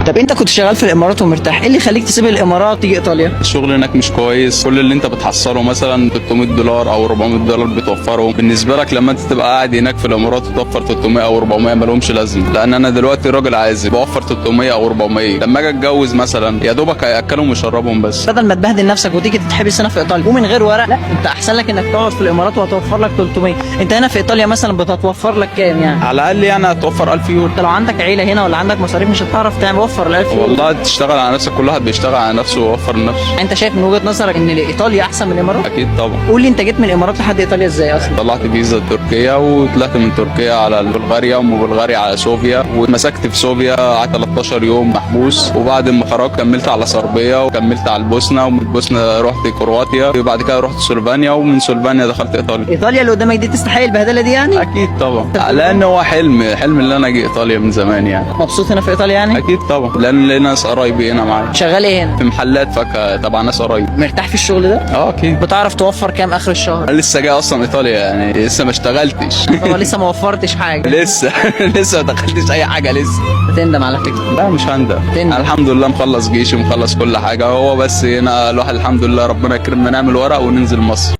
طب انت كنت شغال في الامارات ومرتاح، ايه اللي يخليك تسيب الامارات تيجي ايطاليا؟ الشغل هناك مش كويس. كل اللي انت بتحصله مثلا $300 او $400 بتوفره. بالنسبة لك لما انت تبقى قاعد هناك في الامارات وتوفر 300 او 400 ما لهمش لازمه، لان انا دلوقتي راجل عازب بوفر 300 او 400، لما اجي اتجوز مثلا يا دوبك هياكلهم ويشربهم بس. بدل ما تبهدل نفسك وتيجي تتحبس هنا في ايطاليا ومن غير ورق، لا انت احسن لك انك تقعد في الامارات وهتوفر لك 300. انت هنا في ايطاليا مثلا بتتوفر لك كام يعني؟ على الاقل يعني هتوفر 1000 يورو. انت لو عندك عيله هنا ولا عندك مصاريف مش هتعرف تعمل وفر ال 1000 يورو. والله تشتغل على نفسك، كل واحد بيشتغل على نفسه ويوفر لنفسه. انت شايف من وجهه نظرك ان ايطاليا احسن من الامارات؟ اكيد طبعا. قول لي انت جيت من الامارات لحد ايطاليا ازاي اصلا؟ طلعت فيزا تركيا وطلعت من تركيا على بلغاريا، ومن بلغاريا على صوفيا، ومسكت في صوفيا قعدت 13 يوم محبوس، وبعد ما خرجت كملت على صربيا وكملت على البوسنة، ومن البوسنة رحت كرواتيا، وبعد كده رحت سلوفينيا، ومن سلوفينيا دخلت ايطاليا. ايطاليا اللي قدامك دي تستحق البهدله دي يعني؟ اكيد طبعا، لان هو حلم اللي انا اجي ايطاليا من زمان يعني. مبسوط هنا في ايطاليا يعني؟ اكيد طبعا، لان ليا ناس قرايبي هنا معايا. شغال ايه هنا؟ في محلات فاكهة تبع ناس قرايبي. مرتاح في الشغل ده؟ اه اكيد. بتعرف توفر كام اخر الشهر؟ انا لسه جاي اصلا ايطاليا يعني، لسه ما اشتغلتش. هو لسه ما وفرتش حاجة. لسه ما دخلتش اي حاجة لسه. هتندم على فكرة. لا مش هندم. تندم. الحمد لله مخلص جيشي ومخلص كل حاجة، هو بس هنا الواحد الحمد لله ربنا يكرمنا نعمل ورق وننزل مصر.